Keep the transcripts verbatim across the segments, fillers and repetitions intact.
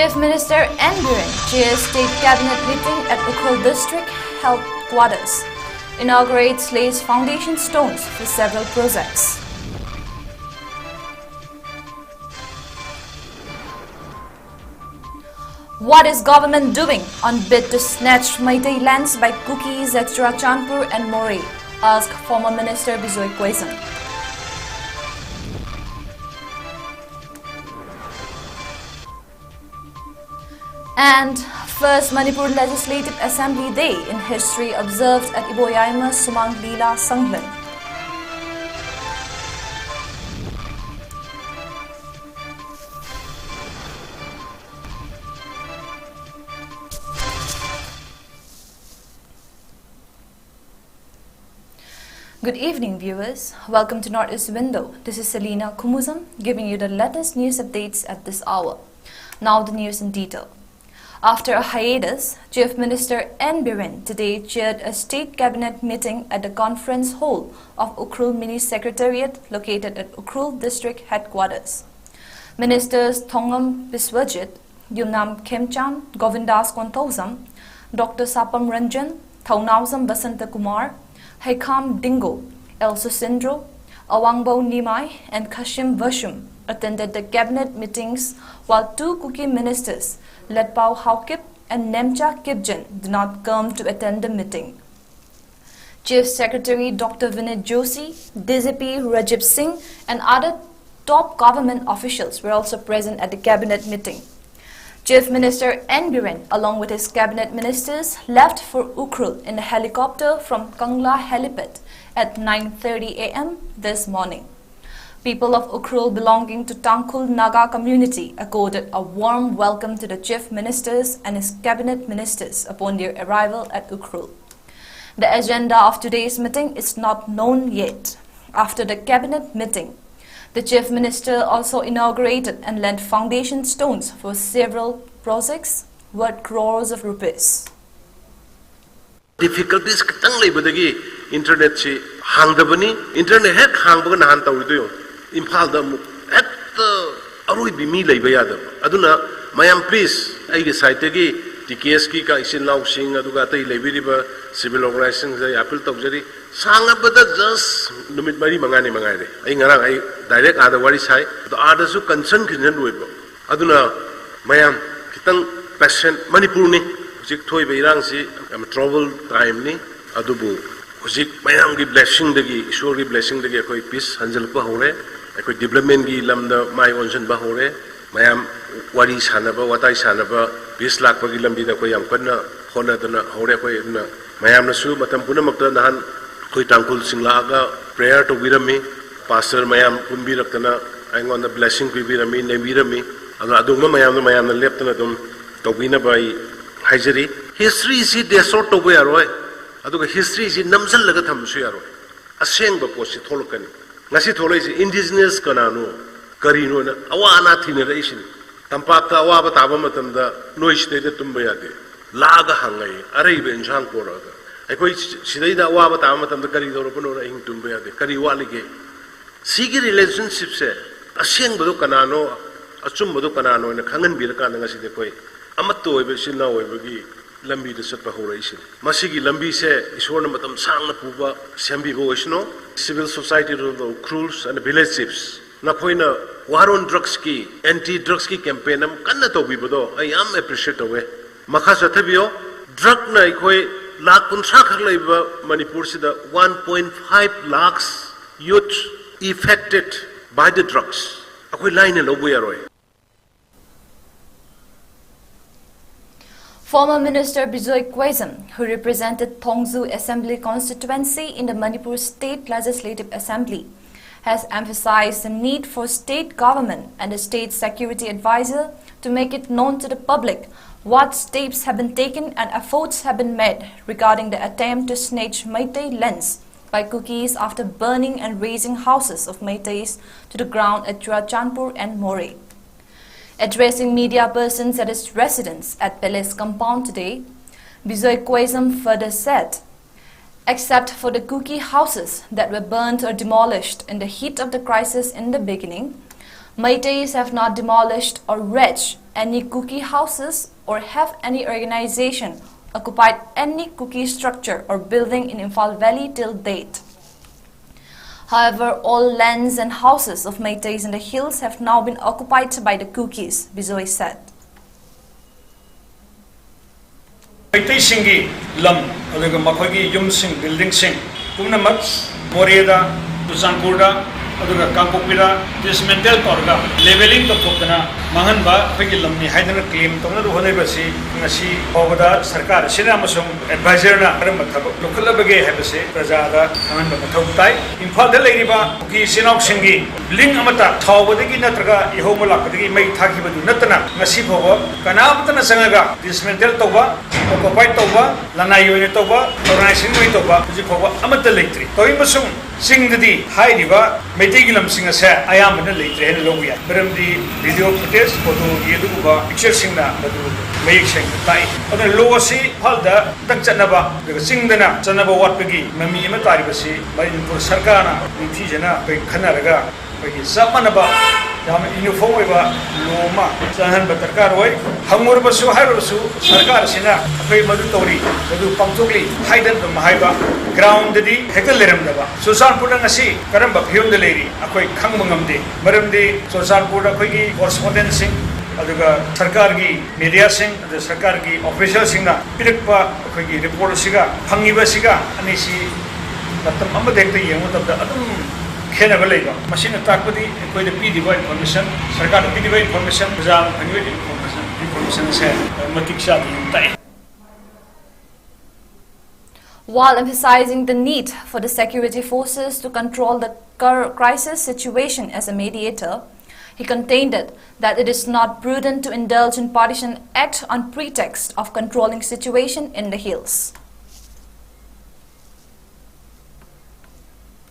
Chief Minister N Biren chairs State Cabinet meeting at Ukhrul District Headquarters, inaugurates, lays foundation stones for several projects. What is government doing on bid to snatch Meitei lands by Kukis at Churachandpur and Moreh? Asked former Minister Bijoy Koizan. And first Manipur Legislative Assembly Day in history observed at Iboyaima Sumang Lila Sanglen. Good evening, viewers. Welcome to Northeast Window. This is Selina Kumuzam giving you the latest news updates at this hour. Now the news in detail. After a hiatus, Chief Minister N Biren today chaired a state cabinet meeting at the conference hall of Ukhrul Mini Secretariat located at Ukhrul District Headquarters. Ministers Thongam Biswajit, Yumnam Khemchand, Govindas Konthoujam, Doctor Sapam Ranjan, Thounaojam Basanta Kumar, Heikham Dingo, L Susindro, Awangbo Nimai, and Khashim Vashum attended the cabinet meetings, while two Kuki ministers, Letpao Haokip and Nemcha Kipgen, did not come to attend the meeting. Chief Secretary Doctor Vinay Joshi, D G P Rajiv Singh, and other top government officials were also present at the cabinet meeting. Chief Minister N Biren, along with his cabinet ministers, left for Ukhrul in a helicopter from Kangla helipad at nine thirty a m this morning. People of Ukhrul belonging to Tangkhul Naga community accorded a warm welcome to the Chief Ministers and his cabinet ministers upon their arrival at Ukhrul. The agenda of today's meeting is not known yet. After the cabinet meeting, the Chief Minister also inaugurated and laid foundation stones for several projects worth crores of rupees. Difficulties ꯈꯤꯇꯪ ꯂꯩꯕꯗꯒꯤ internetꯁꯤ ꯍꯥꯡꯗꯕꯅꯤ꯫ Internet ꯍꯦꯛ ꯍꯥꯡꯕꯒ ꯅꯍꯥꯟ ꯇꯧꯔꯤꯗꯣ ꯌꯦꯡꯉꯨ, ꯏꯝꯐꯥꯜꯗ ꯑꯃꯨꯛ ꯍꯦꯛꯇ ꯑꯔꯣꯏꯕꯤ ꯃꯤ ꯂꯩꯕ ꯌꯥꯗꯕ꯫ ꯑꯗꯨꯅ ꯃꯌꯥꯝ please ꯑꯩꯒꯤ sideꯇꯒꯤ TKSꯀꯤ ꯏꯆꯤꯟ ꯏꯅꯥꯎꯁꯤꯡ ꯑꯗꯨꯒ ꯑꯇꯩ ꯂꯩꯕꯤꯔꯤꯕ civil organizationꯁꯤꯡꯗ ꯑꯩ appeal ꯇꯧꯖꯔꯤ꯫ ꯁꯥꯡꯉꯕꯗ just ꯅꯨꯃꯤꯠ ꯃꯔꯤ ꯃꯉꯥꯅꯤ ꯃꯉꯥꯏꯔꯦ꯫ ꯑꯩ ꯉꯔꯥꯡ ꯑꯩ direct ꯑꯥꯗ ꯋꯥꯔꯤ ꯁꯥꯏ꯫ ꯑꯗꯣ ꯑꯥꯗꯁꯨ concern ꯈꯤꯇꯪ ꯑꯣꯏꯕ꯫ ꯑꯗꯨꯅ ꯃꯌꯥꯝ ꯈꯤꯇꯪ patient, ꯃꯅꯤꯄꯨꯔꯅꯤ ꯍꯧꯖꯤꯛ ꯊꯣꯛꯏꯕ ꯏꯔꯥꯡꯁꯤ ꯌꯥꯝ trouble timeꯅꯤ꯫ ꯑꯗꯨꯕꯨ ꯍꯧꯖꯤꯛ ꯃꯌꯥꯝꯒꯤ blessingꯗꯒꯤ, ꯏꯁꯣꯔꯒꯤ blessingꯗꯒꯤ ꯑꯩꯈꯣꯏ peace ꯍꯟꯖꯤꯜꯂꯛꯄ ꯍꯧꯔꯦ꯫ ꯑꯩꯈꯣꯏ developmentꯀꯤ ꯂꯝꯗ ꯃꯥꯏ ꯑꯣꯟꯁꯤꯟꯕ ꯍꯧꯔꯦ꯫ ꯃꯌꯥꯝ ꯋꯥꯔꯤ ꯁꯥꯟꯅꯕ, ꯋꯥꯇꯥꯏ ꯁꯥꯟꯅꯕ, peace ꯂꯥꯛꯄꯒꯤ ꯂꯝꯕꯤꯗ ꯑꯩꯈꯣꯏ ꯌꯥꯝ ꯀꯟꯅ ꯍꯣꯠꯅꯗꯅ ꯍꯧꯔꯦ꯫ ꯑꯩꯈꯣꯏ ꯑꯗꯨꯅ ꯃꯌꯥꯝꯅꯁꯨ ꯃꯇꯝ ꯄꯨꯝꯅꯃꯛꯇ ꯅꯍꯥꯟ ꯑꯩꯈꯣꯏ ꯇꯥꯡꯈꯨꯜꯁꯤꯡ ꯂꯥꯛꯑꯒ prayer ꯇꯧꯕꯤꯔꯝꯃꯤ꯫ Pastor ꯃꯌꯥꯝ ꯄꯨꯟꯕꯤꯔꯛꯇꯅ ꯑꯩꯉꯣꯟꯗ blessing ꯄꯤꯕꯤꯔꯝꯃꯤ, ꯅꯩꯕꯤꯔꯝꯃꯤ꯫ ꯑꯗꯨꯅ ꯑꯗꯨꯒꯨꯝꯕ ꯃꯌꯥꯝꯗꯣ ꯃꯌꯥꯝꯅ ꯂꯦꯞꯇꯅ ꯑꯗꯨꯝ ꯇꯧꯕꯤꯅꯕ ꯑꯩ ꯍꯥꯏꯖꯔꯤ꯫ Historyꯁꯤ distort ꯇꯧꯕ ꯌꯥꯔꯣꯏ, ꯑꯗꯨꯒ historyꯁꯤ ꯅꯝꯁꯤꯜꯂꯒ ꯊꯝꯕꯁꯨ ꯌꯥꯔꯣꯏ꯫ ꯑꯁꯦꯡꯕ ꯄꯣꯠꯁꯤ ꯊꯣꯛꯂꯛꯀꯅꯤ꯫ ꯉꯁꯤ ꯊꯣꯛꯂꯛꯏꯁꯤ indigenous ꯀꯅꯥꯅꯣ, ꯀꯔꯤꯅꯣꯅ ꯑꯋꯥ ꯑꯅꯥ ꯊꯤꯅꯔꯛꯏꯁꯤꯅꯤ꯫ ꯇꯝꯄꯥꯛꯇ ꯑꯋꯥꯕ ꯇꯥꯕ ꯃꯇꯝꯗ ꯅꯣꯏ ꯁꯤꯗꯩꯗ ꯇꯨꯝꯕ ꯌꯥꯗꯦ꯫ ꯂꯥꯛꯑꯒ ꯍꯪꯉꯛꯏ, ꯑꯔꯩꯕ ꯏꯟꯁꯥꯡ ꯄꯣꯔꯛꯑꯒ꯫ ꯑꯩꯈꯣꯏ ꯁꯤꯗꯩꯗ ꯑꯋꯥꯕ ꯇꯥꯕ ꯃꯇꯝꯗ ꯀꯔꯤ ꯇꯧꯔꯛꯄꯅꯣꯅ ꯑꯍꯤꯡ ꯇꯨꯝꯕ ꯌꯥꯗꯦ꯫ ꯀꯔꯤ ꯋꯥꯠꯂꯤꯒꯦ? ꯁꯤꯒꯤ relationshipꯁꯦ ꯑꯁꯦꯡꯕꯗꯣ ꯀꯅꯥꯅꯣ, ꯑꯆꯨꯝꯕꯗꯣ ꯀꯅꯥꯅꯣ ꯍꯥꯏꯅ ꯈꯪꯍꯟꯕꯤꯔꯀꯥꯟꯗ ꯉꯁꯤꯗꯤ ꯑꯩꯈꯣꯏ ꯑꯃꯠꯇ ꯑꯣꯏꯕ ꯏꯆꯤꯟ ꯏꯅꯥꯎ ꯑꯣꯏꯕꯒꯤ ꯂꯝꯕꯤꯗ ꯆꯠꯄ ꯍꯧꯔꯛꯏꯁꯤꯅꯤ꯫ ꯃꯁꯤꯒꯤ ꯂꯝꯕꯤꯁꯦ ꯏꯁꯣꯔꯅ ꯃꯇꯝ ꯁꯥꯡꯅ ꯄꯨꯕ, ꯁꯦꯝꯕꯤꯕ ꯑꯣꯏꯁꯅꯨ꯫ Civil society, rural, ꯈꯨꯜꯁ and village chiefs, ꯅꯈꯣꯏꯅ war on drugsꯀꯤ, anti drugsꯀꯤ campaign ꯑꯃ ꯀꯟꯅ ꯇꯧꯕꯤꯕꯗꯣ ꯑꯩ ꯌꯥꯝ appreciate ꯇꯧꯋꯦ꯫ ꯃꯈꯥ ꯆꯠꯊꯕꯤꯌꯣ꯫ Drugꯅ ꯑꯩꯈꯣꯏ ꯂꯥꯈ ꯀꯨꯟꯊ꯭ꯔꯥ ꯈꯛ ꯂꯩꯕ ꯃꯅꯤꯄꯨꯔꯁꯤꯗ one point five lakhs youth affected by the drugs꯫ ꯑꯩꯈꯣꯏ ꯂꯥꯏꯅ ꯂꯧꯕ ꯌꯥꯔꯣꯏ꯫ Former Minister Bijoy Koijam, who represented Thongju Assembly Constituency in the Manipur State Legislative Assembly, has emphasized the need for state government and the state security advisor to make it known to the public what steps have been taken and efforts have been made regarding the attempt to snatch Meitei lands by Kukis after burning and razing houses of Meiteis to the ground at Churachandpur and Moreh. Addressing media persons at his residence at Palace Compound today, Bijoy Koijam further said, except for the Kuki houses that were burnt or demolished in the heat of the crisis in the beginning, Meiteis have not demolished or razed any Kuki houses or have any organization occupied any Kuki structure or building in Imphal Valley till date. However, all lands and houses of Meiteis in the hills have now been occupied by the Kukis, Bijoy said. ꯃꯩꯇꯩꯁꯤꯡꯒꯤ ꯂꯝ ꯑꯗꯨꯒ ꯃꯈꯣꯏꯒꯤ ꯌꯨꯝꯁꯤꯡ, ꯕꯤꯜꯗꯤꯡꯁꯤꯡ ꯄꯨꯝꯅꯃꯛ ꯃꯣꯔꯦꯗ, ꯆꯨꯔꯆꯥꯟꯄꯨꯔꯗ, ꯑꯗꯨꯒ ꯀꯥꯡꯄꯣꯛꯄꯤꯗ ꯗꯤꯁꯃꯦꯟꯇꯦꯜ ꯇꯧꯔꯒ labelling ꯇꯧꯊꯣꯛꯇꯅ ꯃꯥꯡꯍꯟꯕ ꯑꯩꯈꯣꯏꯒꯤ ꯂꯝꯅꯤ ꯍꯥꯏꯗꯨꯅ ꯀ꯭ꯂꯦꯝ ꯇꯧꯅꯕ ꯍꯣꯠꯅꯔꯤꯕꯁꯤ ꯉꯁꯤ ꯐꯥꯎꯕꯗ ꯁꯔꯀꯥꯔ ꯑꯁꯤꯅ ꯑꯃꯁꯨꯡ ꯑꯦꯗꯚꯥꯏꯖꯔꯅ ꯀꯔꯝꯕ ꯊꯕꯛ ꯂꯧꯈꯠꯂꯕꯒꯦ ꯍꯥꯏꯕꯁꯤ ꯄ꯭ꯔꯖꯥꯗ ꯈꯪꯍꯟꯕ ꯃꯊꯧ ꯇꯥꯏ꯫ ꯏꯝꯐꯥꯜꯗ ꯂꯩꯔꯤꯕ ꯀꯨꯀꯤ ꯏꯆꯤꯜ ꯏꯅꯥꯎꯁꯤꯡꯒꯤ ꯕꯤꯜꯗꯤꯡ ꯑꯃꯠꯇ ꯁꯥꯎꯕꯗꯒꯤ ꯅꯠꯇ꯭ꯔꯒ ꯏꯍꯧ ꯑꯃ ꯂꯥꯛꯄꯗꯒꯤ ꯃꯩ ꯊꯥꯈꯤꯕꯗꯨ ꯅꯠꯇꯅ ꯉꯁꯤ ꯐꯥꯎꯕ ꯀꯅꯥꯃꯠꯇꯅ ꯆꯪꯉꯒ ꯗꯤꯁꯃꯦꯟꯇꯦꯜ ꯇꯧꯕ, ꯑꯣꯀꯨꯄꯥꯏ ꯇꯧꯕ, ꯂꯅꯥꯏꯒꯤ ꯑꯣꯏꯅ ꯇꯧꯕ, ꯑꯣꯔꯒꯅꯥꯏꯖꯦꯁꯟꯒꯤ ꯑꯣꯏꯅ ꯇꯧꯕ ꯍꯧꯖꯤꯛ ꯐꯥꯎꯕ ꯑꯃꯠꯇ ꯂꯩꯇ꯭ꯔꯤ꯫ ꯇꯧꯔꯤꯕꯁꯨꯡ ꯆꯤꯡꯗꯗꯤ ꯍꯥꯏꯔꯤꯕ ꯃꯩꯇꯩꯒꯤ ꯂꯝꯁꯤꯡ ꯑꯁꯦ ꯑꯌꯥꯝꯕꯅ ꯂꯩꯇ꯭ꯔꯦ ꯍꯥꯏꯅ ꯂꯧꯕ ꯌꯥꯏ꯫ ꯃꯔꯝꯗꯤ ꯚꯤꯗꯤꯑꯣ ꯐꯨꯇꯦꯖ, ꯐꯣꯇꯣꯒꯤ ꯑꯗꯨꯒꯨꯝꯕ ꯄꯤꯛꯆꯔꯁꯤꯡꯅ ꯃꯗꯨ ꯃꯌꯦꯛ ꯁꯦꯡꯅ ꯇꯥꯛꯏ꯫ ꯑꯗꯨꯅ ꯂꯣ ꯑꯁꯤ ꯏꯝꯐꯥꯜꯗ ꯈꯛꯇꯪ ꯆꯠꯅꯕ ꯑꯗꯨꯒ ꯆꯤꯡꯗꯅ ꯆꯠꯅꯕ ꯋꯥꯠꯄꯒꯤ ꯃꯃꯤ ꯑꯃ ꯇꯥꯔꯤꯕꯁꯤ ꯃꯅꯤꯄꯨꯔ ꯁꯔꯀꯥꯔꯅ ꯅꯤꯡꯊꯤꯖꯅ ꯑꯩꯈꯣꯏ ꯈꯟꯅꯔꯒ ꯑꯩꯈꯣꯏꯒꯤ ꯆꯞ ꯃꯥꯟꯅꯕ ꯌꯥꯝꯅ ꯌꯨꯅꯤꯐꯣꯔꯝ ꯑꯣꯏꯕ ꯂꯣ ꯑꯃ ꯆꯪꯍꯟꯕ ꯗꯔꯀꯥꯔ ꯑꯣꯏ꯫ ꯍꯪꯉꯨꯔꯕꯁꯨ ꯍꯥꯏꯔꯨꯔꯕꯁꯨ ꯁꯔꯀꯥꯔ ꯑꯁꯤꯅ ꯑꯩꯈꯣꯏ ꯃꯗꯨ ꯇꯧꯔꯤ, ꯃꯗꯨ ꯄꯥꯡꯊꯣꯛꯂꯤ ꯍꯥꯏꯗꯅ ꯑꯗꯨꯝ ꯍꯥꯏꯕ, ꯒ꯭ꯔꯥꯎꯟꯗꯗꯤ ꯍꯦꯛꯇ ꯂꯩꯔꯝꯗꯕ꯫ ꯆꯨꯔꯆꯥꯟꯄꯨꯔꯗ ꯉꯁꯤ ꯀꯔꯝꯕ ꯐꯤꯕꯝꯗ ꯂꯩꯔꯤ ꯑꯩꯈꯣꯏ ꯈꯪꯕ ꯉꯝꯗꯦ꯫ ꯃꯔꯝꯗꯤ ꯆꯨꯔꯆꯥꯟꯄꯨꯔꯗ ꯑꯩꯈꯣꯏꯒꯤ ꯀꯣꯔꯦꯁꯄꯣꯟꯗꯦꯟꯁꯤꯡ ꯑꯗꯨꯒ ꯁꯔꯀꯥꯔꯒꯤ ꯃꯦꯗꯤꯌꯥꯁꯤꯡ ꯑꯗꯨꯒ ꯁꯔꯀꯥꯔꯒꯤ ꯑꯣꯐꯤꯁꯤꯌꯦꯜꯁꯤꯡꯅ ꯄꯤꯔꯛꯄ ꯑꯩꯈꯣꯏꯒꯤ ꯔꯤꯄꯣꯔꯠ ꯑꯁꯤꯒ ꯐꯪꯉꯤꯕ ꯑꯁꯤꯒ ꯑꯅꯤꯁꯤ ꯃꯇꯝ ꯑꯃꯗ ꯍꯦꯛꯇ ꯌꯦꯡꯕ ꯃꯇꯝꯗ ꯑꯗꯨꯝ ꯈꯦꯠꯅꯕ ꯂꯩꯕ꯫ ꯃꯁꯤꯅ ꯇꯥꯛꯄꯗꯤ ꯑꯩꯈꯣꯏꯗ ꯄꯤꯔꯤꯕ ꯏꯟꯐꯣꯔꯃꯦꯁꯟ, ꯁꯔꯀꯥꯔꯗ ꯄꯤꯔꯤꯕ ꯏꯟꯐꯣꯔꯃꯦꯁꯟ, ꯄ꯭ꯔꯖꯥꯅ ꯐꯪꯉꯤꯕ ꯏꯟꯐꯣꯔꯃꯦꯁꯟ, ꯏꯟꯐꯣꯔꯃꯦꯁꯟ ꯑꯁꯦ ꯃꯇꯤꯛ ꯆꯥꯗꯦ ꯍꯥꯏꯅ ꯇꯥꯛꯏ꯫ While emphasizing the need for the security forces to control the cur- crisis situation as a mediator, he contended that it is not prudent to indulge in partition act on pretext of controlling situation in the hills.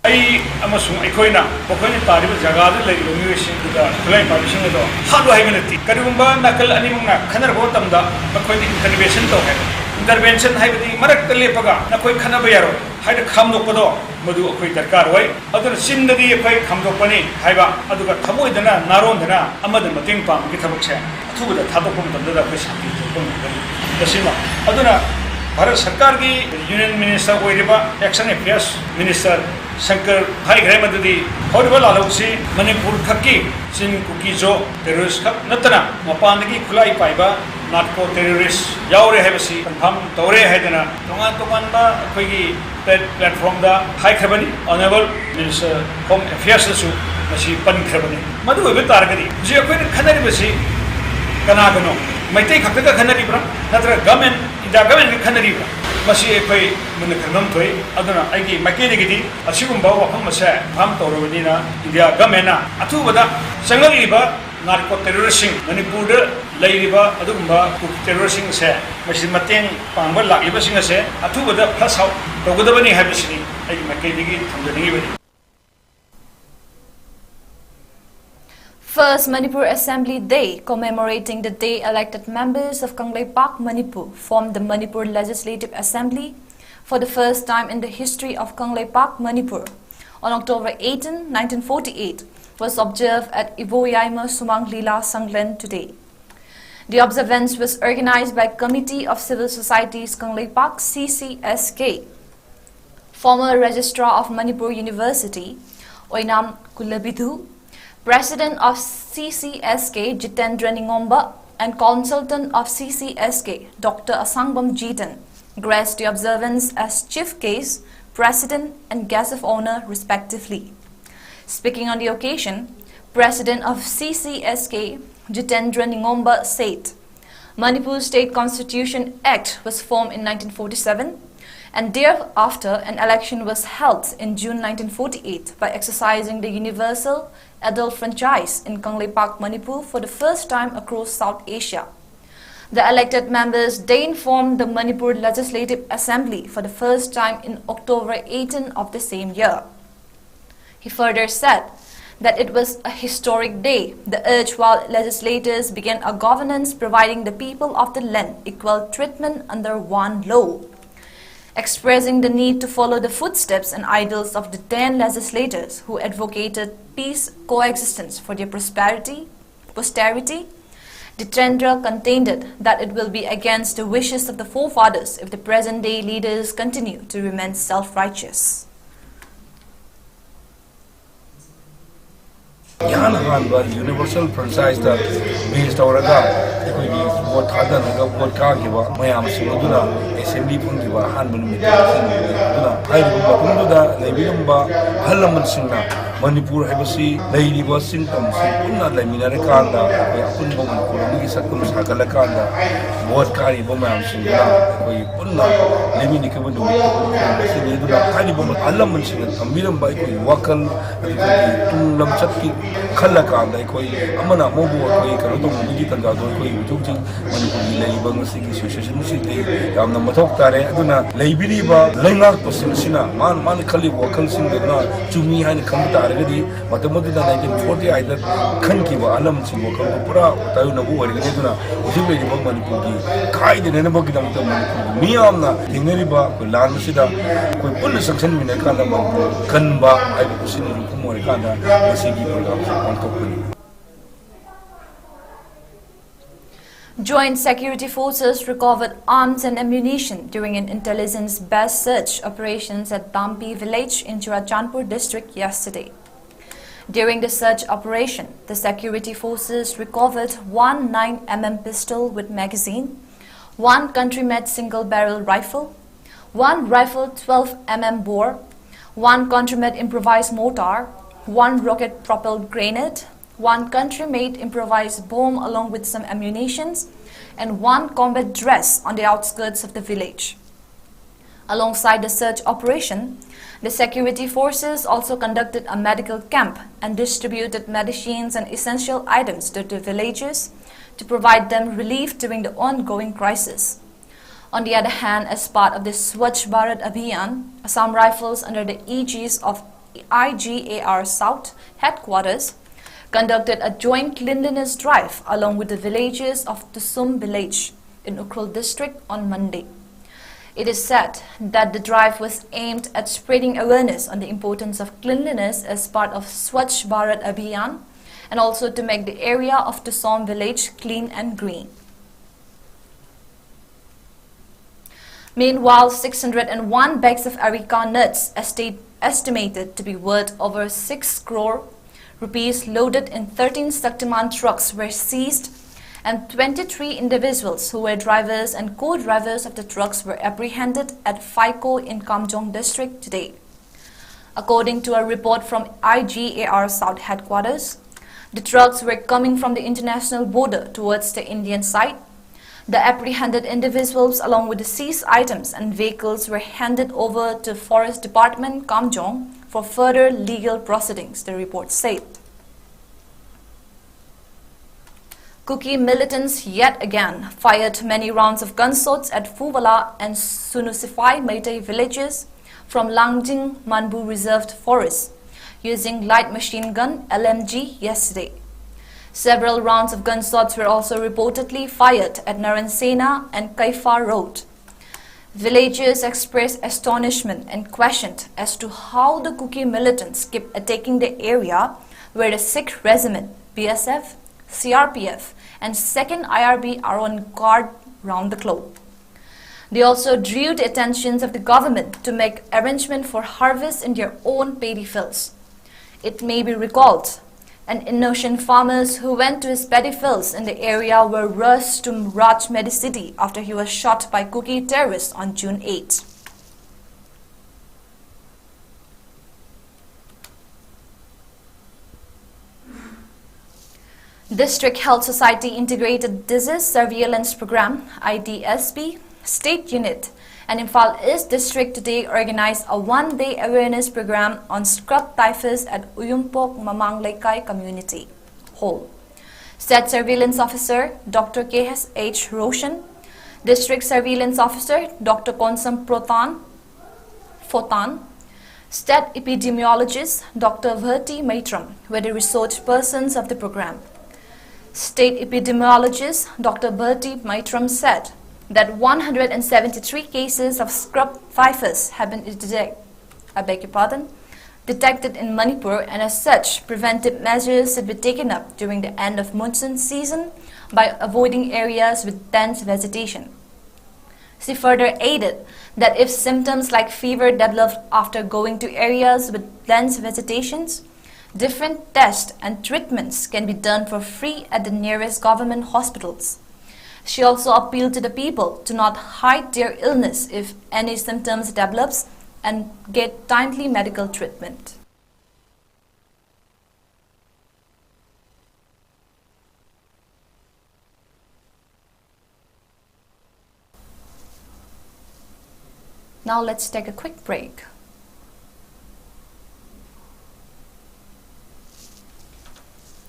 ꯑꯩ ꯑꯃꯁꯨꯡ ꯑꯩꯈꯣꯏꯅ ꯃꯈꯣꯏꯅ ꯇꯥꯔꯤꯕ ꯖꯒꯥꯗ ꯂꯩꯔꯤꯕ ꯃꯤꯑꯣꯏꯁꯤꯡꯗꯨꯗ ꯈꯨꯠꯂꯥꯏ ꯄꯥꯏꯕꯁꯤꯡ ꯑꯗꯣ ꯍꯥꯠꯂꯨ ꯍꯥꯏꯕ ꯅꯠꯇꯦ꯫ ꯀꯔꯤꯒꯨꯝꯕ ꯅꯥꯀꯜ ꯑꯅꯤꯃꯛꯅ ꯈꯟꯅꯔꯛꯄ ꯃꯇꯝꯗ ꯃꯈꯣꯏꯅ ꯏꯟꯇꯔꯚꯦꯟꯁꯟ ꯇꯧ ꯍꯥꯏꯕ꯫ Intervention ꯍꯥꯏꯕꯗꯤ ꯃꯔꯛꯇ ꯂꯦꯞꯄꯒ ꯅꯈꯣꯏ ꯈꯟꯅꯕ ꯌꯥꯔꯣꯏ ꯍꯥꯏꯅ ꯈꯥꯝꯗꯣꯛꯄꯗꯣ, ꯃꯗꯨ ꯑꯩꯈꯣꯏ ꯗꯔꯀꯥꯔ ꯑꯣꯏ꯫ ꯑꯗꯨꯅ ꯆꯤꯟꯗꯗꯤ ꯑꯩꯈꯣꯏ ꯈꯥꯝꯗꯣꯛꯄꯅꯤ ꯍꯥꯏꯕ, ꯑꯗꯨꯒ ꯊꯃꯣꯏꯗꯅ ꯅꯥꯔꯣꯟꯗꯅ ꯑꯃꯗ ꯃꯇꯦꯡ ꯄꯥꯡꯕꯒꯤ ꯊꯕꯛꯁꯦ ꯑꯊꯨꯕꯗ ꯊꯥꯗꯣꯛꯄ ꯃꯇꯝꯗꯗ ꯑꯩꯈꯣꯏ ꯁꯥꯟꯇꯤ ꯄꯨꯔꯛꯄ ꯉꯝꯒꯅꯤ꯫ ꯃꯁꯤꯃ ꯑꯗꯨꯅ ꯚꯥꯔꯠ ꯁꯔꯀꯥꯔꯒꯤ Union Minister ꯑꯣꯏꯔꯤꯕ External Affairs Minister ꯁꯪꯀꯔ ꯍꯥꯏꯈ꯭ꯔꯦ ꯃꯗꯨꯗꯤ ꯍꯧꯔꯤꯕ ꯂꯥꯜꯍꯧꯁꯤ ꯃꯅꯤꯄꯨꯔ ꯈꯛꯀꯤ ꯆꯤꯟ ꯀꯨꯀꯤ ꯖꯣ terrorist ꯈꯛ ꯅꯠꯇꯅ ꯃꯄꯥꯟꯗꯒꯤ ꯈꯨꯠꯂꯥꯏ ꯄꯥꯏꯕ narco terrorist ꯌꯥꯎꯔꯦ ꯍꯥꯏꯕꯁꯤ confirm ꯇꯧꯔꯦ ꯍꯥꯏꯗꯅ ꯇꯣꯉꯥꯟ ꯇꯣꯉꯥꯟꯕ ꯑꯩꯈꯣꯏꯒꯤ platformꯗ ꯍꯥꯏꯈ꯭ꯔꯕꯅꯤ꯫ Honourable Minister Home Affairsꯅꯁꯨ ꯃꯁꯤ ꯄꯟꯈ꯭ꯔꯕꯅꯤ꯫ ꯃꯗꯨ ꯑꯣꯏꯕ ꯇꯥꯔꯒꯗꯤ ꯍꯧꯖꯤꯛ ꯑꯩꯈꯣꯏꯅ ꯈꯟꯅꯔꯤꯕꯁꯤ ꯀꯅꯥꯒꯅꯣ? ꯃꯩꯇꯩ ꯈꯛꯇꯒ ꯈꯟꯅꯔꯤꯕ꯭ꯔꯥ, ꯅꯠꯇ꯭ꯔꯒ government, India governmentꯒ ꯈꯟꯅꯔꯤꯕ꯭ꯔꯥ? ꯃꯁꯤ ꯑꯩꯈꯣꯏ ꯃꯨꯟꯅ ꯈꯪꯐꯝ ꯊꯣꯛꯏ꯫ ꯑꯗꯨꯅ ꯑꯩꯒꯤ ꯃꯥꯏꯀꯩꯗꯒꯤꯗꯤ ꯑꯁꯤꯒꯨꯝꯕ ꯋꯥꯐꯝ ꯑꯁꯦ confirm ꯇꯧꯔꯕꯅꯤꯅ India governmentꯅ ꯑꯊꯨꯕꯗ ꯆꯪꯂꯛꯂꯤꯕ narco terroristꯁꯤꯡ, ꯃꯅꯤꯄꯨꯔꯗ ꯂꯩꯔꯤꯕ ꯑꯗꯨꯒꯨꯝꯕ ꯀꯨꯀꯤ terroristꯁꯤꯡ ꯑꯁꯦ ꯃꯁꯤ ꯃꯇꯦꯡ ꯄꯥꯡꯕ ꯂꯥꯛꯂꯤꯕꯁꯤꯡ ꯑꯁꯦ ꯑꯊꯨꯕꯗ flush out ꯇꯧꯒꯗꯕꯅꯤ ꯍꯥꯏꯕꯁꯤꯅꯤ ꯑꯩꯒꯤ ꯃꯥꯏꯀꯩꯗꯒꯤ ꯊꯝꯖꯅꯤꯡꯉꯤꯕꯅꯤ꯫ First Manipur Assembly Day, commemorating the day elected members of Kangleipak, Manipur, formed the Manipur Legislative Assembly for the first time in the history of Kangleipak, Manipur. On October eighteen, nineteen forty-eight, was observed at Iboyaima Sumang Lila Sanglen today. The observance was organized by Committee of Civil Societies Kangleipak, C C S K. Former Registrar of Manipur University, Oinam Kulabidhu, President of C C S K, Jitendra Ningomba, and Consultant of C C S K, Doctor Asangbam Jiten, graced the observance as Chief Guest, President, and Guest of Honor, respectively. Speaking on the occasion, President of C C S K, Jitendra Ningomba, said, Manipur State Constitution Act was formed in nineteen forty-seven, and thereafter an election was held in June nineteen forty-eight by exercising the universal adult franchise in Kangleipak, Manipur for the first time across South Asia. The elected members then formed the Manipur Legislative Assembly for the first time in October eighteen of the same year. He further said that it was a historic day. The erstwhile legislators began a governance providing the people of the land equal treatment under one law. Expressing the need to follow the footsteps and ideals of the ten legislators who advocated peace coexistence for their prosperity, posterity, Jitendra contended that it will be against the wishes of the forefathers if the present-day leaders continue to remain self-righteous. ꯏꯍꯥꯟ ꯍꯥꯟꯕ universal franchise ꯕꯦꯁ ꯇꯧꯔꯒ ꯑꯩꯈꯣꯏꯒꯤ vote ꯊꯥꯗꯅꯔꯒ vote ꯀꯥꯈꯤꯕ ꯃꯌꯥꯝꯁꯤꯡ ꯑꯗꯨꯅ assembly ꯐꯪꯈꯤꯕ ꯑꯍꯥꯟꯕ ꯅꯨꯃꯤꯠꯇ ꯈꯪꯕꯅꯤ꯫ ꯑꯗꯨꯅ ꯍꯥꯏꯔꯤꯕ ꯃꯐꯝꯗꯨꯗ ꯂꯩꯕꯤꯔꯝꯕ ꯑꯍꯜ ꯂꯃꯟꯁꯤꯡꯅ ꯃꯅꯤꯄꯨꯔ ꯍꯥꯏꯕꯁꯤ ꯂꯩꯔꯤꯕ ꯁꯤꯡꯇꯝꯁꯤ ꯄꯨꯟꯅ ꯂꯩꯃꯤꯟꯅꯔꯀꯥꯟꯗ ꯑꯩꯈꯣꯏ ꯑꯄꯨꯟꯕ ꯃꯅꯤꯄꯨꯔ ꯑꯃꯒꯤ ꯁꯛꯇꯝ ꯁꯥꯒꯠꯂꯀꯥꯟꯗ ꯚꯣꯠ ꯀꯥꯔꯤꯕ ꯃꯌꯥꯝꯁꯤꯡꯗꯨꯅ ꯑꯩꯈꯣꯏ ꯄꯨꯟꯅ ꯂꯩꯃꯤꯟꯅꯈꯤꯕ ꯅꯨꯃꯤꯠ ꯑꯁꯤꯅꯤ꯫ ꯑꯗꯨꯅ ꯍꯥꯏꯔꯤꯕ ꯑꯍꯜ ꯂꯃꯟꯁꯤꯡꯅ ꯊꯝꯕꯤꯔꯝꯕ ꯑꯩꯈꯣꯏꯒꯤ ꯋꯥꯈꯜ ꯑꯗꯨꯒꯤ ꯇꯨꯡ ꯂꯝꯆꯠꯀꯤ ꯈꯜꯂꯀꯥꯟꯗ ꯑꯩꯈꯣꯏ ꯑꯃꯅ ꯑꯃꯕꯨ ꯑꯩꯈꯣꯏ ꯀꯩꯅꯣ ꯇꯧꯅꯕꯒꯤ ꯇꯥꯟꯖꯥꯗꯣ ꯑꯩꯈꯣꯏ ꯍꯧꯖꯤꯛ ꯍꯧꯖꯤꯛ ꯃꯅꯤꯄꯨꯔꯒꯤ ꯂꯩꯔꯤꯕ ꯉꯁꯤꯒꯤ ꯁꯤꯆꯨꯋꯦꯁꯟꯁꯤꯗꯤ ꯌꯥꯝꯅ ꯃꯊꯧ ꯇꯥꯔꯦ꯫ ꯑꯗꯨꯅ ꯂꯩꯕꯤꯔꯤꯕ ꯂꯩꯉꯥꯛꯄꯁꯤꯡ ꯑꯁꯤꯅ ꯃꯥꯅ ꯃꯥꯅ ꯈꯜꯂꯤꯕ ꯋꯥꯈꯜꯁꯤꯡꯗꯨꯅ ꯆꯨꯝꯃꯤ ꯍꯥꯏꯅ ꯈꯟꯕ ꯇꯥꯔꯒꯗꯤ ꯃꯇꯝ ꯑꯗꯨꯗ ꯅꯥꯏꯟꯇꯤꯟ ꯐꯣꯔꯇꯤ ꯑꯥꯏꯠꯇ ꯈꯟꯈꯤꯕ ꯑꯍꯜ ꯂꯃꯟꯁꯤꯡꯒꯤ ꯋꯥꯈꯜꯗꯨ ꯄꯨꯔꯥ ꯇꯥꯏꯌꯣꯟꯅꯕ ꯑꯣꯏꯔꯒꯅꯤ꯫ ꯑꯗꯨꯅ ꯍꯧꯖꯤꯛ ꯂꯩꯔꯤꯕ ꯃꯅꯤꯄꯨꯔꯒꯤ ꯈꯥꯏꯗꯅꯅꯕꯒꯤꯗꯃꯛꯇ ꯃꯅꯤꯄꯨꯔꯒꯤ ꯃꯤꯌꯥꯝꯅ ꯊꯦꯡꯅꯔꯤꯕ ꯑꯩꯈꯣꯏ ꯂꯥꯟ ꯑꯁꯤꯗ ꯑꯩꯈꯣꯏ ꯄꯨꯟꯅ ꯆꯪꯁꯤꯟꯃꯤꯟꯅꯔꯀꯥꯟꯗ ꯃꯅꯤꯄꯨꯔ ꯀꯟꯕ ꯍꯥꯏꯕ ꯁꯤꯅ ꯌꯨꯝꯐꯝ ꯑꯣꯏꯔꯀꯥꯟꯗ ꯉꯁꯤꯒꯤ ꯄ꯭ꯔꯣꯒ꯭ꯔꯥꯝꯁꯦ ꯄꯥꯡꯊꯣꯛꯄꯅꯤ꯫ Joint security forces recovered arms and ammunition during an intelligence-based search operations at Dampi village in Churachandpur district yesterday. During the search operation, the security forces recovered one nine M M pistol with magazine, one country-made single-barrel rifle, one rifle twelve M M bore, one country-made improvised mortar, one rocket-propelled grenade, one country-made improvised bomb along with some ammunitions, and one combat dress on the outskirts of the village. Alongside the search operation, the security forces also conducted a medical camp and distributed medicines and essential items to the villagers to provide them relief during the ongoing crisis. On the other hand, as part of the Swachh Bharat Abhiyan, Assam Rifles, under the aegis of I G A R South headquarters conducted a joint cleanliness drive along with the villagers of Tusum village in Ukhrul district on Monday. It is said that the drive was aimed at spreading awareness on the importance of cleanliness as part of Swachh Bharat Abhiyan and also to make the area of Tusum village clean and green. Meanwhile, six hundred and one bags of areca nuts, estate, estimated to be worth over six crore rupees, loaded in thirteen Shaktiman trucks, were seized, and twenty-three individuals who were drivers and co-drivers of the trucks were apprehended at FICO in Kamjong district today. According to a report from I G A R South headquarters, the trucks were coming from the international border towards the Indian side. The apprehended individuals, along with the seized items and vehicles, were handed over to Forest Department, Kamjong, for further legal proceedings, the report said. Kuki militants yet again fired many rounds of gunshots at Phuwala and Sunusifai Meitei villages from Langjing Manbu Reserved Forest using light machine gun, L M G, yesterday. Several rounds of gunshots were also reportedly fired at Naransena and Kaifa Road. Villagers expressed astonishment and questioned as to how the Kuki militants keep attacking the area where the Sikh Regiment, B S F, C R P F, and second I R B are on guard round the clock. They also drew the attentions of the government to make arrangement for harvest in their own paddy fields. It may be recalled, and innocent farmers who went to his paddy fields in the area were rushed to Raj Medicity after he was shot by Kuki terrorists on June eighth. District Health Society Integrated Disease Surveillance Program, I D S P, State Unit, and Imphal East District today organized a one-day awareness program on scrub typhus at Uyumpok Mamang Leikai Community Hall. State Surveillance Officer Doctor K S H Roshan, District Surveillance Officer Doctor Konsam Protan, Photan, State epidemiologist Doctor Verti Maitram were the resource persons of the program. State epidemiologist Doctor Verti Maitram said that one hundred seventy-three cases of scrub typhus have been detected, I beg your pardon, detected in Manipur, and as such, preventive measures should be taken up during the end of monsoon season by avoiding areas with dense vegetation. She further added that if symptoms like fever develop after going to areas with dense vegetations, different tests and treatments can be done for free at the nearest government hospitals. She also appealed to the people to not hide their illness if any symptoms develops and get timely medical treatment. Now let's take a quick break.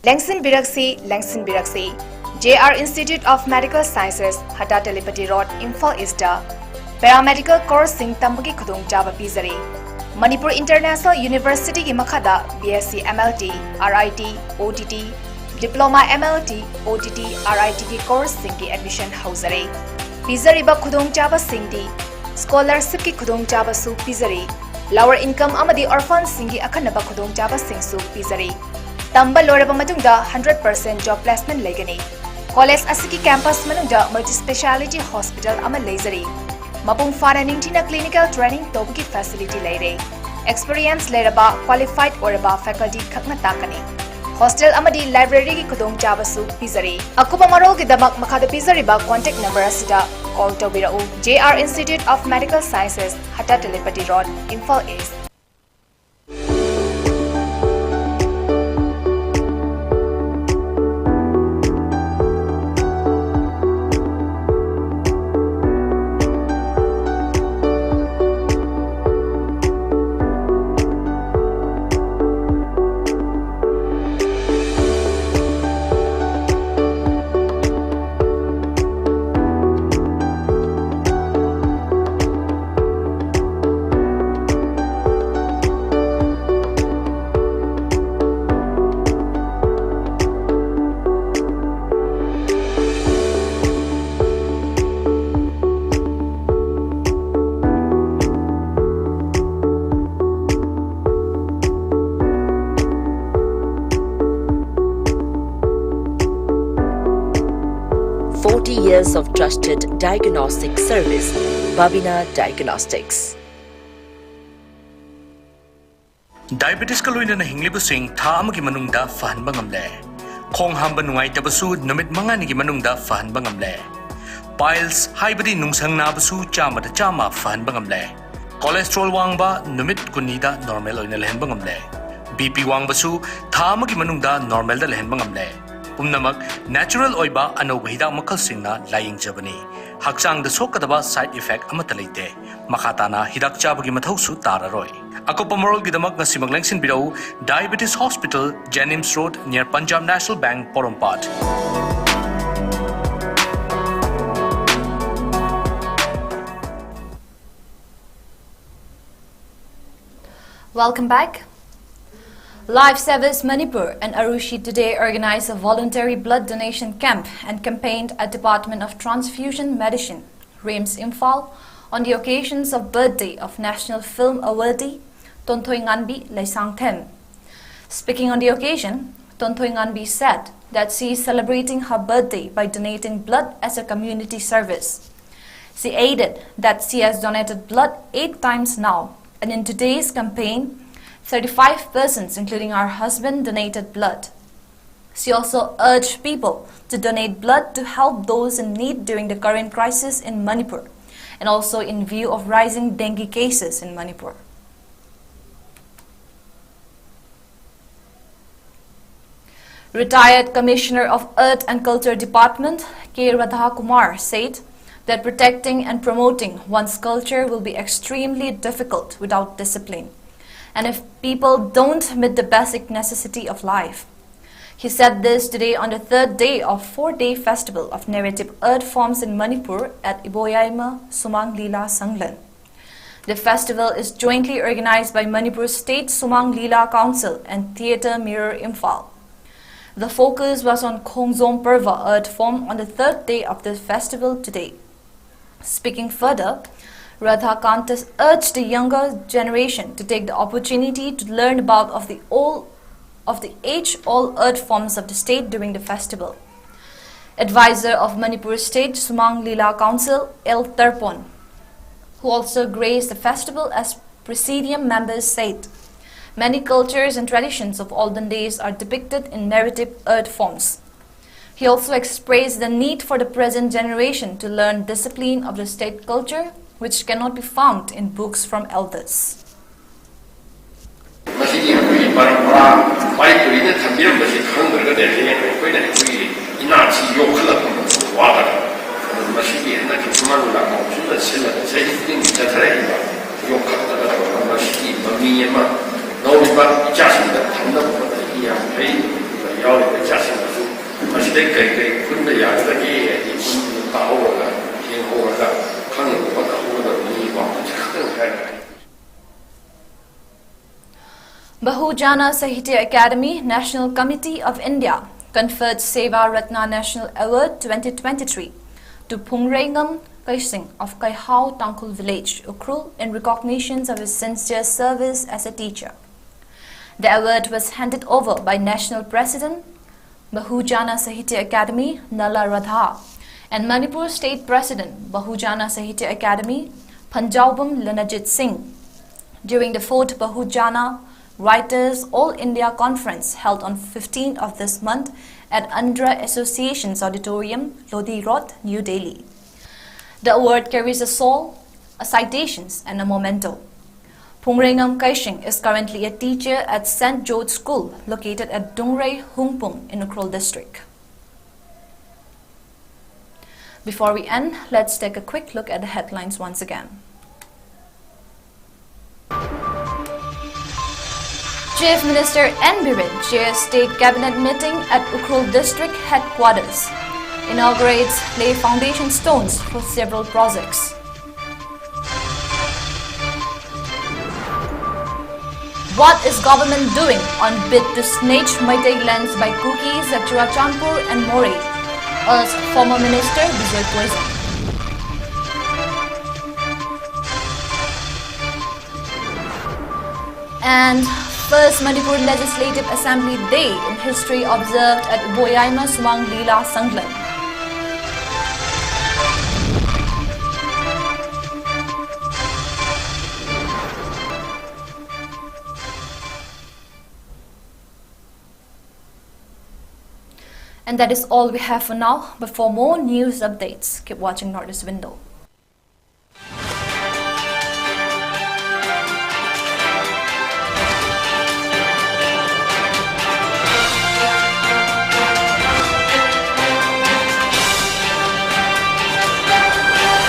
ꯂꯦꯡꯁꯤꯟꯕꯤꯔꯛꯁꯤ, ꯂꯦꯡꯁꯤꯟꯕꯤꯔꯛꯁꯤ꯫ J R Institute of Medical Sciences, Hatta Telipati road, Imphal east paramedical courseꯁꯤꯡ ꯇꯝꯕꯒꯤ ꯈꯨꯗꯣꯡꯆꯥꯕ ꯄꯤꯖꯔꯤ꯫ Manipur International Universityꯒꯤ ꯃꯈꯥꯗ B S C M L T, R I T, O T T, Diploma M L T, O T T, R I Tꯒꯤ courseꯁꯤꯡꯒꯤ admission ꯍꯧꯖꯔꯦ꯫ ꯄꯤꯖꯔꯤꯕ ꯈꯨꯗꯣꯡꯆꯥꯕꯁꯤꯡꯗꯤ scholarshipꯀꯤ ꯈꯨꯗꯣꯡꯆꯥꯕꯁꯨ ꯄꯤꯖꯔꯤ꯫ Lower income ꯑꯃꯗꯤ orphanꯁꯤꯡꯒꯤ ꯑꯈꯟꯅꯕ ꯈꯨꯗꯣꯡꯆꯥꯕꯁꯤꯡꯁꯨ ꯄꯤꯖꯔꯤ꯫ ꯇꯝꯕ ꯂꯣꯏꯔꯕ ꯃꯇꯨꯡꯗ hundred percent job placement ꯂꯩꯒꯅꯤ꯫ College ꯑꯁꯤꯒꯤ campus ꯃꯅꯨꯡꯗ multi speciality hospital ꯑꯃ ꯂꯩꯖꯔꯤ꯫ ꯃꯄꯨꯡ ꯐꯥꯅ ꯅꯤꯡꯊꯤꯅ clinical training ꯇꯧꯕꯒꯤ facility ꯂꯩꯔꯦ꯫ Experience ꯂꯩꯔꯕ, qualified ꯑꯣꯏꯔꯕ faculty ꯈꯛꯅ ꯇꯥꯛꯀꯅꯤ꯫ Hostel ꯑꯃꯗꯤ libraryꯒꯤ ꯈꯨꯗꯣꯡꯆꯥꯕꯁꯨ ꯄꯤꯖꯔꯤ꯫ ꯑꯀꯨꯞꯄ ꯃꯔꯣꯜꯒꯤꯗꯃꯛ ꯃꯈꯥꯗ ꯄꯤꯖꯔꯤꯕ contact number ꯑꯁꯤꯗ call ꯇꯧꯕꯤꯔꯛꯎ꯫ J R Institute of Medical Sciences, Hatta Telipati road, Imphal east. of trusted diagnostic service, Babina Diagnostics. Diabetesꯀ ꯂꯣꯏꯅꯅ ꯍꯤꯡꯂꯤꯕꯁꯤꯡ ꯊꯥ ꯑꯃꯒꯤ ꯃꯅꯨꯡꯗ ꯐꯍꯟꯕ ꯉꯝꯂꯦ꯫ ꯈꯣꯡ ꯍꯥꯝꯕ ꯅꯨꯡꯉꯥꯏꯇꯕꯁꯨ ꯅꯨꯃꯤꯠ ꯃꯉꯥꯅꯤꯒꯤ ꯃꯅꯨꯡꯗ ꯐꯍꯟꯕ ꯉꯝꯂꯦ꯫ Piles ꯍꯥꯏꯕꯗꯤ ꯅꯨꯡꯁꯪ ꯅꯥꯕꯁꯨ ꯆꯥꯝꯃꯗ ꯆꯥꯝꯃ ꯐꯍꯟꯕ ꯉꯝꯂꯦ꯫ Cholesterol ꯋꯥꯡꯕ ꯅꯨꯃꯤꯠ ꯀꯨꯟꯅꯤꯗ normal ꯑꯣꯏꯅ ꯂꯩꯍꯟꯕ ꯉꯝꯂꯦ꯫ BP ꯋꯥꯡꯕꯁꯨ ꯊꯥ ꯑꯃꯒꯤ ꯃꯅꯨꯡꯗ normalꯗ ꯂꯩꯍꯟꯕ ꯉꯝꯂꯦ꯫ ꯄꯨꯝꯅꯃꯛ natural ꯑꯣꯏꯕ ꯑꯅꯧꯕ ꯍꯤꯗꯥꯛ ꯃꯈꯜꯁꯤꯡꯅ ꯂꯥꯌꯦꯡꯖꯕꯅꯤ꯫ ꯍꯛꯆꯥꯡꯗ ꯁꯣꯛꯀꯗꯕ side effect ꯑꯃꯠꯇ ꯂꯩꯇꯦ꯫ ꯃꯈꯥ ꯇꯥꯅ ꯍꯤꯗꯥꯛ ꯆꯥꯕꯒꯤ ꯃꯊꯧꯁꯨ ꯇꯥꯔꯔꯣꯏ꯫ ꯑꯀꯨꯞꯄ ꯃꯔꯣꯜꯒꯤꯗꯃꯛ ꯉꯁꯤꯃꯛ ꯂꯦꯡꯁꯤꯟꯕꯤꯔꯛꯎ, Diabetes Hospital, JNIMS Road, near Punjab National Bank, Porompat. Welcome back. Lifesavers Manipur and Arushi today organized a voluntary blood donation camp and campaigned at Department of Transfusion Medicine, RIMS Imphal, on the occasions of birthday of national film awardee Tonthoi Nganbi Leisangthem. Speaking on the occasion, Tonthoi Nganbi said that she is celebrating her birthday by donating blood as a community service. She added that she has donated blood eight times now, and in today's campaign, thirty-five persons, including her husband, donated blood. She also urged people to donate blood to help those in need during the current crisis in Manipur, and also in view of rising dengue cases in Manipur. Retired Commissioner of Art and Culture Department, K Radha Kumar, said that protecting and promoting one's culture will be extremely difficult without discipline, and if people don't meet the basic necessity of life. He said this today on the third day of four-day festival of narrative art forms in Manipur at Iboyaima Sumang Lila Sanglen. The festival is jointly organized by Manipur State Sumang Lila Council and Theatre Mirror Imphal. The focus was on Khongjom Parva art form on the third day of the festival today. Speaking further, Radha Kanta urged the younger generation to take the opportunity to learn about of the old of the age-old art forms of the state during the festival. Advisor of Manipur State Sumang Lila Council, L Tarpon, who also graced the festival as presidium members, said, "Many cultures and traditions of olden days are depicted in narrative art forms." He also expressed the need for the present generation to learn discipline of the state culture, which cannot be found in books from elders. ꯃꯁꯤꯒꯤ ꯑꯩꯈꯣꯏꯒꯤ ꯄꯔꯝꯄꯔꯥ ꯄꯥꯔꯤ ꯄꯨꯔꯤꯅ ꯊꯝꯕꯤꯔꯝꯕꯁꯤ ꯈꯪꯗ꯭ꯔꯒꯗꯤ ꯍꯌꯦꯡ ꯑꯩꯈꯣꯏꯅ ꯑꯩꯈꯣꯏꯒꯤ ꯏꯅꯥꯠꯁꯤ ꯌꯣꯛꯈꯠꯂꯛꯄ ꯃꯇꯝꯗ ꯋꯥꯒꯅꯤ꯫ ꯑꯗꯨꯅ ꯃꯁꯤꯒꯤ ꯍꯟꯗꯛꯀꯤ ꯁꯨꯃꯥꯡ ꯂꯤꯂꯥ ꯀꯥꯎꯟꯁꯤꯜꯅ ꯁꯤꯜꯂꯒ ꯆꯍꯤ ꯈꯨꯗꯤꯡꯒꯤ ꯆꯠꯊꯔꯛꯏꯕ ꯌꯣꯛꯈꯠꯂꯒ ꯇꯧꯔꯒ ꯃꯁꯤꯒꯤ ꯃꯃꯤ ꯑꯃ ꯂꯧꯔꯤꯕ ꯏꯆꯥꯁꯤꯡꯗ ꯊꯝꯅꯕ ꯍꯣꯠꯅꯕ ꯌꯥꯝ ꯐꯩ꯫ ꯑꯗꯨꯒ ꯌꯥꯎꯔꯤꯕ ꯏꯆꯥꯁꯤꯡꯗꯁꯨ ꯃꯁꯤꯗꯩ ꯀꯔꯤ ꯀꯔꯤ ꯈꯨꯟꯕ ꯌꯥꯒꯗꯒꯦ ꯍꯥꯏꯗꯤ ꯈꯨꯟ ꯇꯥꯍꯧꯔꯒ ꯌꯦꯡꯍꯧꯔꯒ ꯈꯪꯅꯕ ꯍꯣꯠꯅꯍꯧꯒꯗꯕꯅꯤ꯫ ꯋꯥꯐꯝꯁꯦ ꯈꯛꯇꯪ ꯍꯥꯏꯔꯒ Bahujana Sahitya Academy National Committee of India conferred Seva Ratna National Award twenty twenty-three to Phungrengam Kaising of Kaihao Tangkhul Village, Ukhrul, in recognition of his sincere service as a teacher. The award was handed over by National President, Bahujana Sahitya Academy, Nala Radha, and Manipur State President, Bahujana Sahitya Academy, Panjaubam Lanajit Singh, during the fourth Bahujana Writers All India Conference held on fifteenth of this month at Andhra Association's Auditorium, Lodi Road, New Delhi. The award carries a shawl, a citations, and a memento. Phungrengam Kaishing is currently a teacher at Saint George School, located at Dungrei Hungpung in Ukhrul district. Before we end, let's take a quick look at the headlines once again. Chief Minister N Biren chairs State Cabinet meeting at Ukhrul District Headquarters. Inaugurates, lay foundation stones for several projects. What is government doing on bid to snatch Meitei lands by Kukis at Churachandpur and Moreh? Asked former Minister Bijoy Poison. And First Manipur Legislative Assembly Day in history observed at Iboyaima Sumang Lila Sanglam. And that is all we have for now. But for more news updates, keep watching Northeast Window.